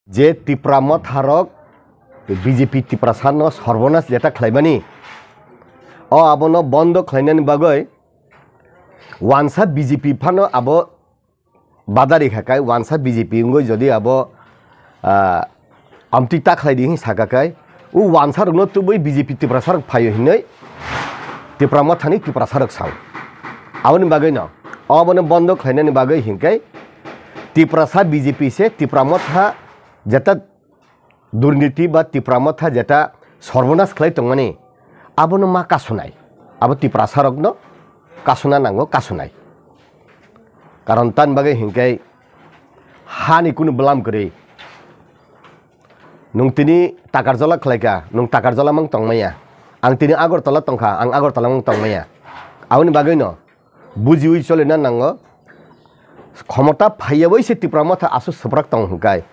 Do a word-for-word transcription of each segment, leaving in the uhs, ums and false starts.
Je Tipra Motha rok B J P Tiprasa no sorbonas jeta khlaimani, o abono bondo khlainani bagwi wansa B J P phano abo badari kha kai, wansa B J P wngwi jodi abo, ah, amtwi ta khlai di hwnwi saka kai, o wansa rokno tubui B J P Tiprasa rok phaio hinwi Tipra Mothani Tiprasa rok sao. Aboni bagwi no, obono bondo khlainani bagwi hinkhe Tiprasa B J P se Tipra Motha jeta durniti ba Tipra Motha jeta sorbonas khlai tongmani, abono ma kasunai. Abo Tiprasa rokno kasuna nango, kasunai. Karon tan bagwi hinkhe hani kunu bwlam kwrwi. Nwng tini Takarjola khlaika, nwng Takarjola mang tongmaya. Ang tini Agartala tongkha, ang Agartala mang tongmaya. Aboni bagwino bujiwi cholina nango. Khomota phaiyawi se Tipra Motha aswk swprak tong hwnkai,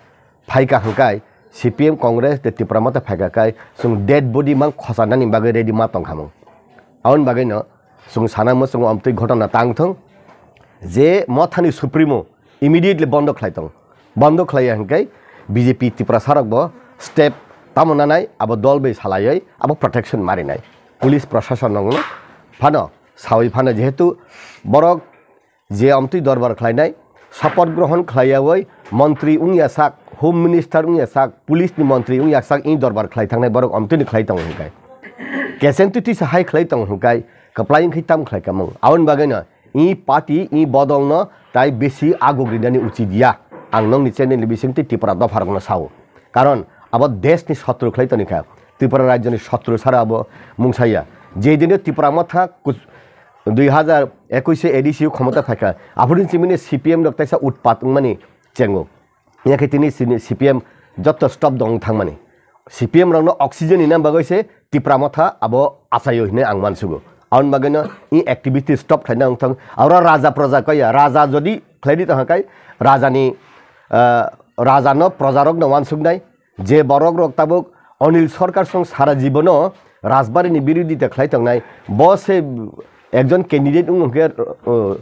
phaika hwnkai, C P M, Congress tei Tipra Motha phaika kai, chwng dead body mang khochanani bagwi ready ma tongkhamung. Aboni bagwino chwng sana mwchungo amtwi ghotona tang thung, je Mothani Supremo immediately bondo khlai tong. Bondo khlaiya hwnkhe B J P Tiprasa rokbo step tamo nanai, abo dol bai salaiwi abo protection marinai. Police proshasonrokno phano sawi phano, jehetu borok je amtwi dorbar khlainai, sopoth grohon khlaiyawi montri wngya sak, Home Minister wngya sak, police ni montri wngya sak, i dorbar khlai thangnai borok amtwini khlai tongo hwnkhe. Keseng twi twisa hai khlai tongo hwnkhe, kwplai wngkhe tam khlai kamung. Aboni bagwino i party, i bodolno tai bisi aguk rinani uchit ya. Ang nokni channel ni bisingtwi Tripura dopharokno sao. Karon abo desh ni sotru khlai toni kha. Tripura rajyo ni sotru sara abo mungsa ya. Je dino Tripura Motha kus-, dui hazar ekush se A D C o khomota phaikha. Aphuru chimini C P M rok taisa utpat wngmani chengo. Yakhe tini sini C P M joto stop dong thangmani. C P M rokno oxygen hinna bagwi se Tipra Motha abo achaio hinwi ang mansugo. Aboni bagwino i activity stop khlaina wngthang. Aro raja proja kaya, raja jodi khlaidi tongkha kai, rajani, ah, rajano projarokno wansuknai. Je borok rok tabuk Anil Sarkar song sara jibono Rajbari ni birodita khlai tongnai, bo se ekjon candidate wng hwnkhe, uh,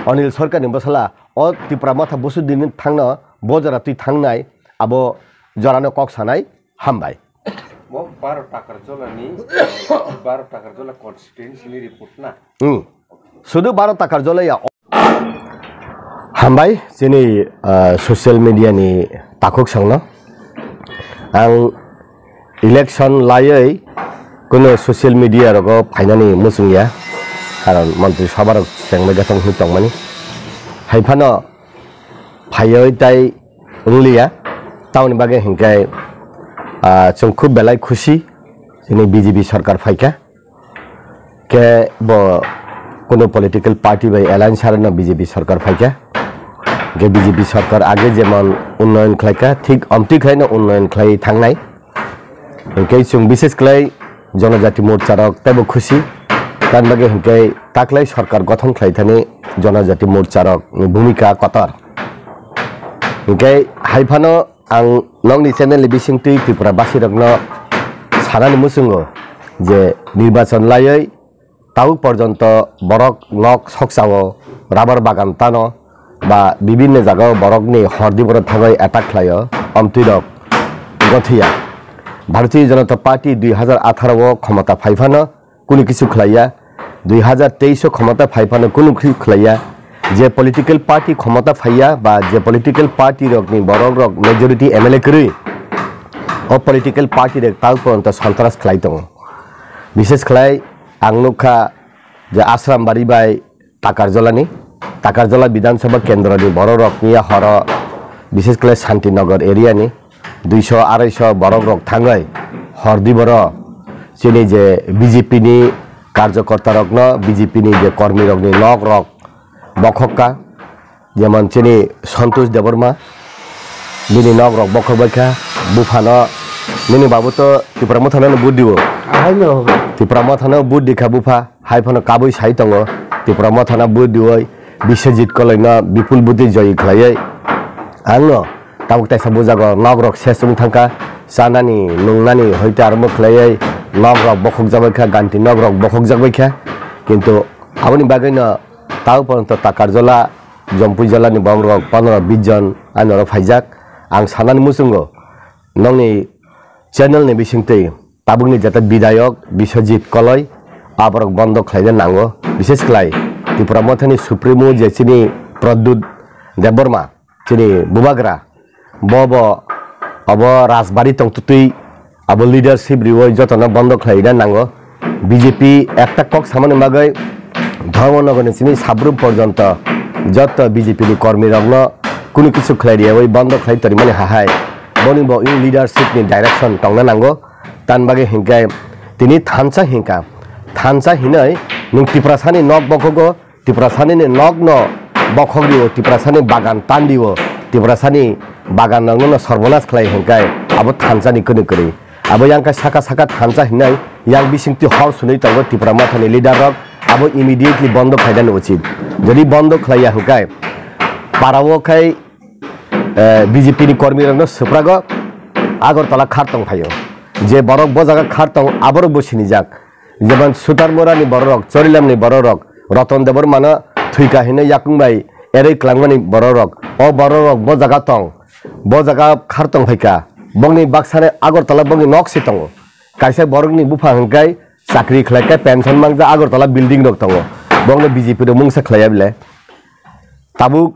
Anil Sarkar ni bwsala o Tipra Motha busu dini thangno bo jora twi thangnai, abo jorano kok sanai. Hambai. Mo baro Takarjola ni, baro Takarjola constituency ni report na. Hmm. Sudu baro Takarjola ya. Hambai, chini, ah, social media ni takhuk songno. Ang election laiwi kuno social media rogo phainani muchung ya. Karon montri sabha rok chengbai gathang hwnwi tongmani. Hai phano phaiwi tai wngliya. Tamoni bagwi hinkhe, ah, chwng khub belai khusi chini B J P sarkar phaikha. Khe bo kuno political party bai alliance harano B J P sarkar phaikha. Khe B J P sarkar age jemon unnoyon khlaikha, thik omtwi khlaino unnoyon khlai thangnai. Hinkhe chwng bishes khlai Jonojati Morcha rok teibo khusi. Tamni bagwi hinkhe taklai sarkar gothon khlai thani Jonojati Morcha rok ni bhumika kotor. Hinkhe hai phano ang nokni channel ni bisingtwi Tripura basi rokno sanani muchungo je nirbachon laiwi tabuk porjonto borok nok sokchao, rubber bagan tano ba bibinno jagao borokni hordi borok thangwi attack khlaio, omtwi rok gothiya. Bharatiya Janata Party dui hazar atharo o khomota phai phano kunu kisu khlaiya, dui hazar teis o khomota phai phano kunu kisu khlaiya. Je political party khomota phaiya ba je political party rokni borok rok majority M L A kwrwi, o political party rok tabuk porjonto sontras khlai tongo. Bishes khlai ang nukha je Ashram Bari bai Takarjola ni, Takarjola Bidhan Sabha Kendro ni borok rok miya horo, bishes khlai Santinagar area ni duiso araiso borok rok thangwi hordi boro chini je B J P ni karjokorta rokno, B J P ni je kormi rokni nok rok bokhok kha. Jemon chini Santosh Debbarma, bini nok rok bokhok bai kha, buphano, nini babu to Tipra Mothano no vote dibo. Ahaino. Tipra Mothano vote di kha bupha, hai phano kabui sai tongo, Tipra Mothano vote diwi Biswajit Koloino bipul vote di joyi khlaiwi. Angno tabuk taisa bujago nok rok ses wng thang kha, chanani, nungnani hoite arombo khlaiwi nok rok bokhok jagwi kha, ganti nok rok bokhok jagwi kha. Kintu aboni bagwino tabuk porjonto Takarjola, Jompuijala ni borok rok pondro bis jon ani oro phaijak. Ang sanani muchungo nokni channel ni bisingtwi tabukni jeta bidayok Biswajit Koloi aborok bondo khlaina nango, bishesh khlai Tipra Mothani Supremo je chini Pradyut Debbarma, chini bubagra, bo bo abo Rajbari tongtwtwi abo leadership riwi jotono bondo khlaina nango. B J P ekta kok samani bagwi Dharmanagar ni simi Sabrum porjonto joto B J P ni kormi rokno kunu kisu khlai riyawi bondo khlai torimani hahai boni bo in leadership ni direction tongna nango. Tan bagwi hinkhe tini thansa hinka, thansa hinai nwng Tiprasani nok bokhogo, Tiprasani ni nokno bokhok rio, Tiprasani bagan tan rio, Tiprasani bagan rokno sorbonas khlai hinkai abo thansa ni kunu kwrwi. Abo yang khe saka saka thansa hinai yang bisingtwi hor sunui tongo Tipra Mothani leader rok, abo immediately bondo khlainani uchit. Jodi bondo khlaiya hinkai parao khai, eh, B J P ni kormi rokno swprago Agartala khar tong phaio. Je borok bo jaga khar tong aborok bo sinijak. Jemon Sutarmurani bororok, Chorilamni bororok, Roton Debbarmano thwika hinwi yakung bai erwi klangmani bororok. O bororok bo jaga tong, bo jaga khar tong phaika. Bongni baksane Agartala bongni nok se tongo. Kaisa borokni bupha hwnkhe chakri khlaikhe pension mangja Agartala building rok tongo. Bongno B J P rok mungsa khlaiya bile. Tabuk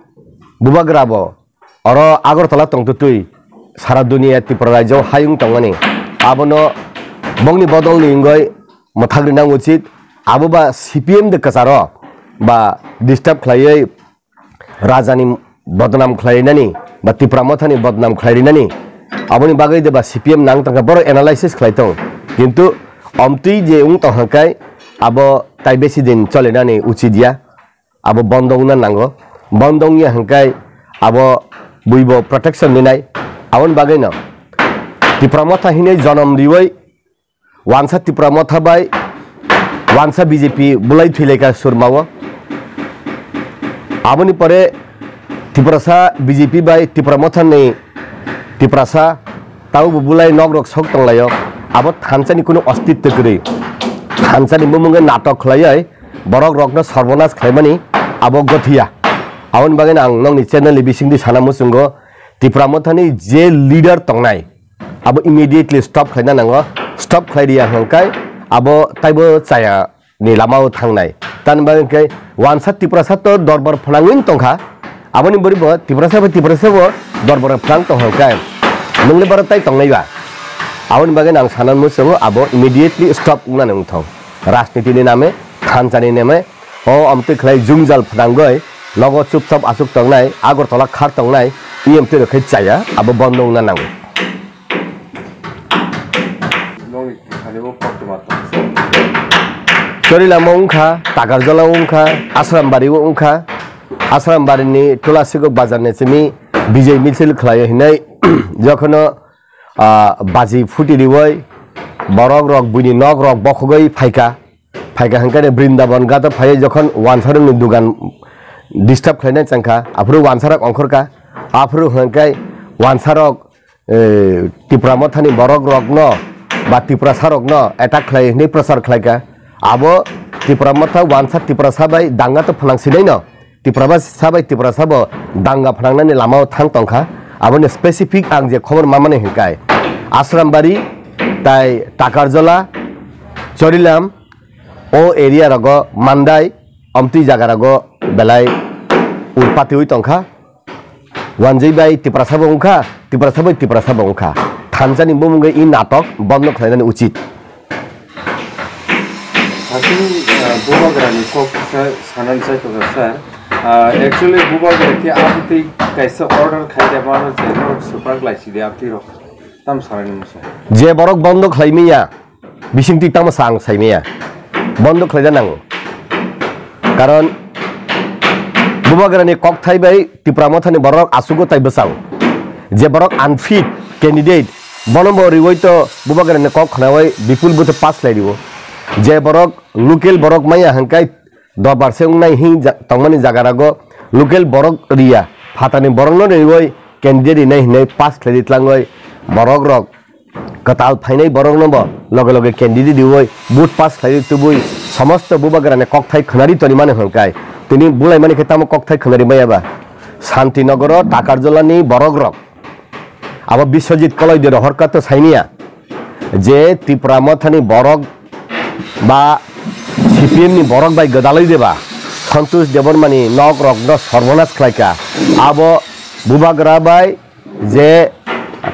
bubagra bo oro Agartala tongtwtwi sara duniya Tripura rajyo hayung tongmani. Abono bongni bodolni wngwi mwthak rinang uchit. Abo ba C P M de kwcharo ba disturb khlaiwi rajani bodnam khlainani ba Tipra Mothani bodnam khlairinani aboni bagwi de ba C P M nang tongkha borok analysis khlai tong. Kintu omtwi je wng tong hwnkhe abo tai besi din cholinani uchit ya. Abo bondo wngna nango. Bondo wngya hwnkhe abo buibo protection ninai. Aboni bagwino Tipra Motha hinwi jonom riwi wansa Tipra Motha bai wansa B J P bulai thwilaika surmao. Aboni pore Tiprasa B J P bai Tipra Motha ni Tiprasa taubo bulai nok rok sok tonglaio. Abo thansani kunu ostitto kwrwi. Thansani bumungwi natok khlaiwi borok rokno sarbonas khlaimani abo gothiya. Aboni bagwi ang nokni channel ni bisingtwi sana muchungo, Tipra Mothani je leader tongnai abo immediately stop khlaina nango. Stop khlai riya hwnkhe abo taibo chaya ni lamao thangnai. Tani bagwi khe wansa Tiprasa to dorbar phnangwi tongkha. Aboni bwrwi bo Tiprasa bai Tiprasa bo dorbar phnang tong hwnkhe nwngni borok tai tongnai ba? Aboni bagwi ang sana muchungo abo immediately stop wngnani wngthong. Rajniti ni name, thansa ni name, o omtwi khlai jwngjal phnangwi nogo chupchap achuk tongnai, Agartala khar tongnai, E M T rok khe chaya, abo bondo wngna nango. Nokni thani bo koktwma tong. Chorilamo wngkha, Takarjala wngkha, Asrambari o wngkha, Asrambari ni Tulasigok bazar ni simi Bijay misil khlai hinai, jokhono, ah, baji phuti riwi borok rok buini nok rok bokhogwi phaikha. Phaikha hwnkhe Brindaban gato phaiwi jokhon wansarokni dugan disturb khlainai changkha, aphuru wansarok ongkhorkha, aphuru hwnkhe wansarok, eh, Tipra Mothani borok rokno ba Tiprasa rokno attack khlai hwnwi prochar khlaikha. Abo Tipra Motha wansa Tiprasa bai danga to phnang sinaino. Tiprasa bai Tiprasa bo danga phnangnani lamao thang tongkha. Aboni specific ang je khobor mamani hwnkhe Asrambari, tai Takarjala, Chorilam, o area rogo Mandai, omtwi jaga rogo belai urpatiwi tongkha. Wanjwi bai Tiprasa bo wngkha, Tiprasa bai Tiprasa bo wngkha. Thansani bumungwi i natok bondo khlainani uchit. Aswk, ah, bubagrani kok sa-, sanani chai tongo, sir. Ah, actually, bubagra khe abotwi kaisa order khai de mano je norok swprak lai sidi abotwi rok. Tam sanani musa. Je borok bondo khlai miya, bisingtwi tamo sa ang sai miya. Bondo khlai da nango. Karon bubagrani kokthai bai Tipra Mothani borok asugo tai bwsao. Je borok unfit candidate, bono bo riwoi to bubagrani kok khnawi bipul bwtwi pass lai riwo. Je borok local borok maya hwnkhe dorbar se wngnai hing ja-, tongmani jagarago local borok riya, phatani borokno riwoi candidate rinai hinwi pass khlai ri tlangwi borok rok kwtal phainai borokno bo loge loge candidate riwi vote pass khlaiwi tubui somosto bubagrani kokthai khwnari tonimani hwnkhe tini bulaimani khe tamo kokthai khwnari maya ba? Santinogoro Takarjolani borok rok abo Biswajit Koloi de rohorkha to saimanya je Tipra Mothani borok ba C P M ni borok bai gwdalwi deba Santosh Debbarmani nok rokno sorbonas khlaikha. Abo Bubagra bai je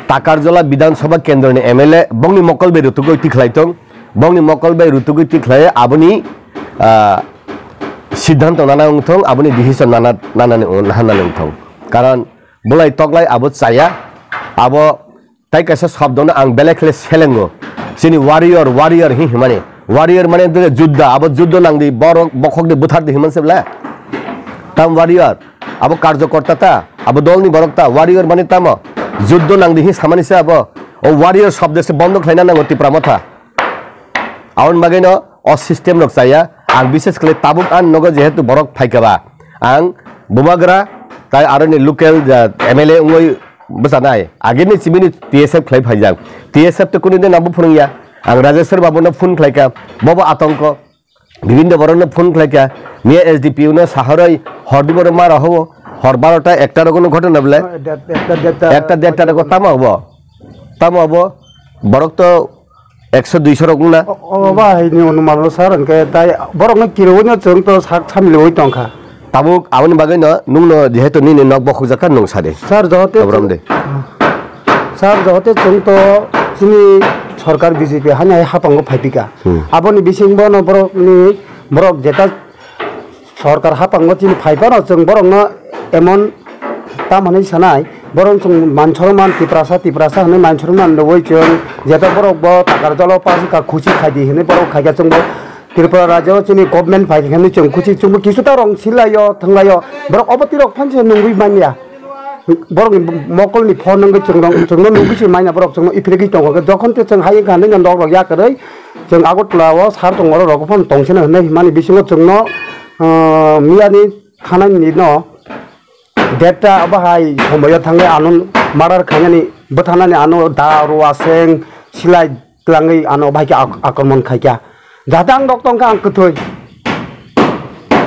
Takarjala Bidhan Sabha Kendroni M L A bongni mokol bai rutugwi tikhlai tong, bongni mokol bai rutugwi tikhlai aboni, ah, siddhanto nana wngthong, aboni decision nana, nanani, nanani wngthong. Karon bulai toklai abo chaya, abo tai kaisa shobdono ang belai khle selengo. Chini warrior, warrior hi himani. Warrior mane dole juddha, abo juddho nangdi, borok bokhokdi buthardi himan se bla. Tam warrior, abo karjokorta ta, abo dolni borok ta, warrior mane tamo. Juddho nangdi hi samani se abo. O warrior shobdo se bondo khlaina nango Tipra Motha. Aboni bagwino o system rok chaya. Ang bises khle tabuk ang nogo jehetu borok phaikha ba. Ang Bubagra tai aroni local, ah, M L A wngwi bwchanai. Agini chibini T S F khlai phaijak. T S F to kunu din abo phwrwngya. Ang Rajeshwar Babu no phone khlaikha. Bobo atongko. Bibinda Borok no phone khlaikha. Miya S D P O no saharoi hor di borok mara hobo. Hor barota ekta rogo no ghotona bwle. Ekta derta. Ekta derta rogo tamo abo. Tamo abo. Borok to ekso duiso rok wngna. O, o ba hai ni onuman o sir, hwnkhe tai borok no kirogwi no chwng to sak samli oi tongkha. Tabuk aboni bagwi no nwng no jehetu nini nok bokhok jakha nwng sadi. Sir, johote Abram chwng, de. Sir, johote chwng to chini sorkar B J P hani hai hapango phaipika. Hmm. Aboni bisingbo no borok ni, borok jeta sorkar hapango chini phai phano chwng borokno emon tam hwnwi sanai, borok chwng mansorman Tiprasa, Tiprasa hwnwi mansorman rwui chwng jeta borok bo Takarjalo pass wngkha khusi khaidi hwnwi borok khaikha chwngbo Tripura rajyo chini government phaikha hwnwi chwng khusi chwngbo kisu ta rong silaio thwnglaio borok obo tirok phanse nungwi manya. Borokni mokolni phone wngwi chwngno, chwngno nugwi se manya borok chwngno iphirigwi tongo. Jokhon tei chwng hai wngkha hinwi nok rok yakarwi chwng Agartala o sar tongo, oro rok phano tongtheno hinwi himani bisingo chwngno, ah, miyani thanani no date ta bahai somoyo thangwi ano murder khainani bwthanani ano da rua seng silai twlangwi ano bahai khe ak-, akromon khaikha. Jahate ang rok tongkha ang kwthwi.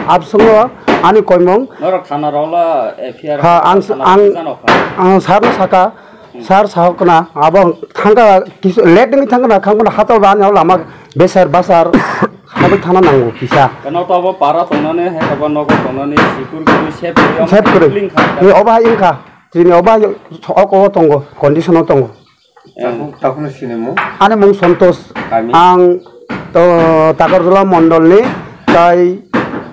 Absongo ani koimung. Norok thana rokla F I R Ha, ang, thana ang, rok jano kha. Ang sir no saka, sir sahok na, abo thangka kisu late ni thangka na, thangka na hato ba ni lama besar basar habik thana nango kisa. Kano to abo para tongnani, hai abo nogo tongnani, sikur guru sep guru, Sep guru. Link kha. Ni oba hai ingkha, tini oba hai oko tongo, condition o tongo. Takhuk, takhukno sinimung? Ani mung Santosh. Kami? Ang to Takarjala mondolni tai,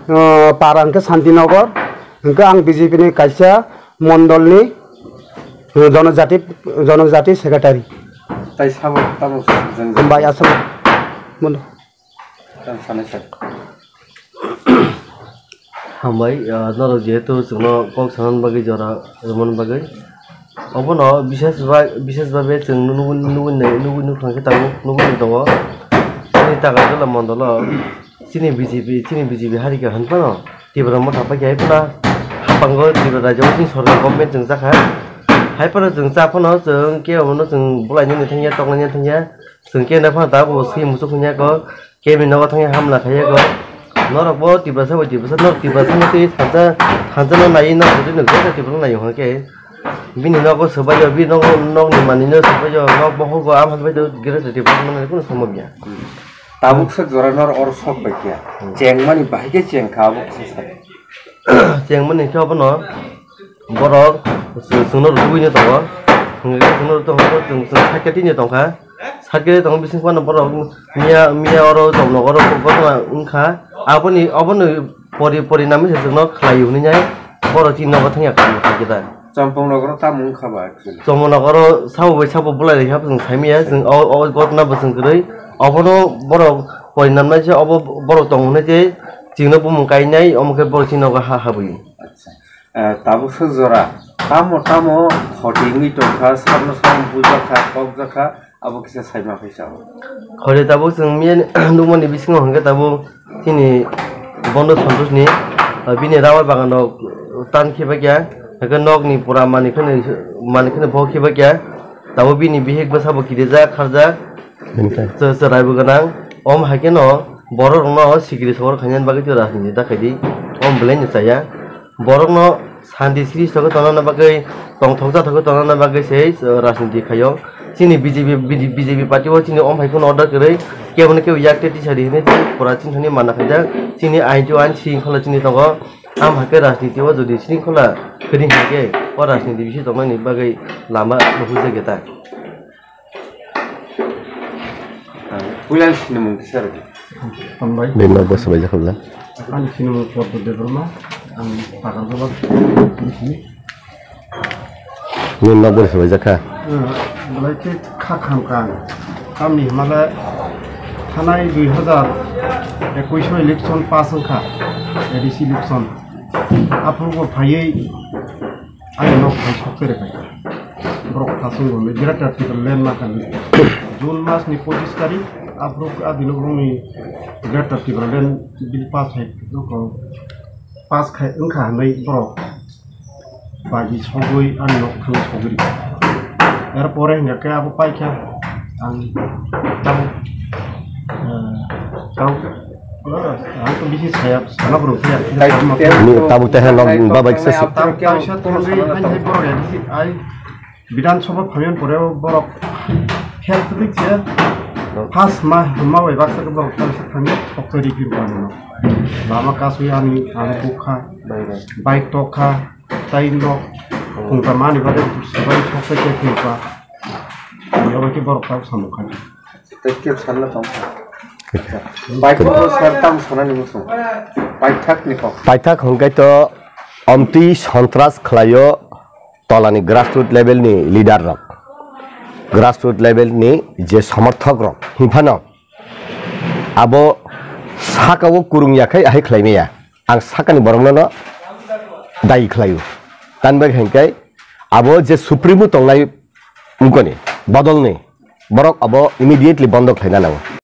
uh, para hwnkhe Santinagar. Hwnkhe ang B J P ni kaisa mondolni, uh, jonojati, jonojati secretary. Tai sabo tamo jeng jeng. Bai asal. Mondo. Tamo sanai sir. Hambai, ah, norok jehetu chwngno kok sanani bagwi jora rwmani bagwi. Obono bises ba-, bises babe chwng nugwi, nugwi nai, nugwi nukha khe tabuk nugwi tongo. Chini Takarjala mondolo chini B J P, chini B J P harika hwn phano Tipra Motha paikha hai phano haphango Tripura rajyo chini sorkar government chwng chakha. Hai phano chwng cha phano chwng kebono chwng bwlainani thangya, toknaini thangya. Chwng khe nai phano tabuk swi muchuk hwnya ko. Kebini nogo thangwi hamla khaiya ko. Norok bo Tiprasa bai Tiprasa, norok Tiprasa no twi thansa, thansa no naiwi norok twi nukjak Tiprasa no naiwi hwnkhe. Bini nogo swbaio, bini nogo nokni manwi no swbaio, nok bohok go, amhai bai do gere Tiprasa no naiwi kunu somok ya. Tabuk sak jora norok oro sok bai khe. Hmm. Chengmani bahai khe cheng kha abo kisa sa. Chengmani khe obono. Borok chwng, chwngno rwtugwi no tongo. Hwnkhe chwngno rwtugwi tongo, chwng, chwng sakhe tini tongkha. Sakhe tongwi bising phano borok miya, miya oro chomno oro gotma wngkha. Aboni, oboni pori, pori nami se chwngno khlai hwnwi nai. Borok chini nogo thangya kha khe da. Chompong nogoro tamo wngkha ba actually? Chompong nogoro sabo bai sabo bulai rikha chwng saimaya. Chwng o, o gotna bo chwng kwrwi. Obono borok pori namnai se obo borok tong hwnwi se chwngno bumung kainai omo khe borok chini nogo ha habwi. Acha. Eh, tabuk swk jora tamo tamo khoti wngwi tongkha, sakno sakno bujakha, kokjakha, abo kisa saima phaisa o. Khoti tabuk chwng miya nukmani bisingo hwnkhe tabuk chini Bondo Santosh ni, eh, bini rubber bagan rok tan khibaikya, hwnkhe nokni pura manwi kheno, manwi kheno bo khibaikya, tabuk bini bihik bwsabo kirijak kharjak, chwrai bo gwnang, om haikheno borok rokno sikiri sogor khainani bagwi tei rajniti ta khaidi, om belai no chaya. Borokno Santi srishti khe tongnani bagwi, tongthokjak khe tongnani bagwi se, uh, rajniti khaio. Chini B J P, B J P party o chini omphai phano order kwrwi, kebo no kebo yak tei tisari hinwi chini pura chini thani mana khaijak. Chini ain twi ain shringkhola chini tongo. Am hai khe rajniti o jodi shringkhola kwrwi hai khe o rajniti bisi tongnani bagwi lama nuhujak ya ta. Puila sinimung kisa rw. Hambai. Bini nok bo swbaijak kha bwla. Ani sinimung Poddo Debbarma, ang Takarjala sini. Nini nok bo swbaijak kha? Eh, belai khe kha kham kha ang. Tamni hwnba le thanai dui hazar ekush o election pass wngkha, A D C election. Aphuru bo phaiwi Ani nok hai sok tere khai. Borok khasung bo Greater Tipraland ma kani. June mas ni pochis tarik, aphuru a dino borok ni Greater Tipraland bill pass hai, pass khai wngkha hinwi borok baji sogwi ani nok thangwi sogwi rikha. Er pore hingkha khe abo paikha ang tamo, eh, tamo Ang to bisi saya, sana borok saya. Ni tabuk tei hwnba bai kisa si- Tam kaisa tongwi, hai, hai, borok ya, bisi, ai, Bidhan Sabha phaimani pore borok help dik se. First ma, ma bai baksa ke borok tam sa thangwi, pokto ri phir kani no. Lama kasui ani, ani bukha, bike tokha, tai no, kungta mani bade, sabai pokto ke phir pa. Ani obo ke borok tam samukha. Tei kebo sanna tong kha. Paithak bo sar tamo sanani muchung. Paithak ni kok. Paithak hwnkhe to omtwi sontras khlaio tolani grassroot level ni leader rok. Grassroot level ni je somorthok rok hinphano abo saka o kurung ya khai ahai khlai maya. Ang sakani borok no no dai khlaio. Tani bagwi hwnkhe abo je supremo tongnai wngkoni bodolni borok abo immediately bondo khlaina nango.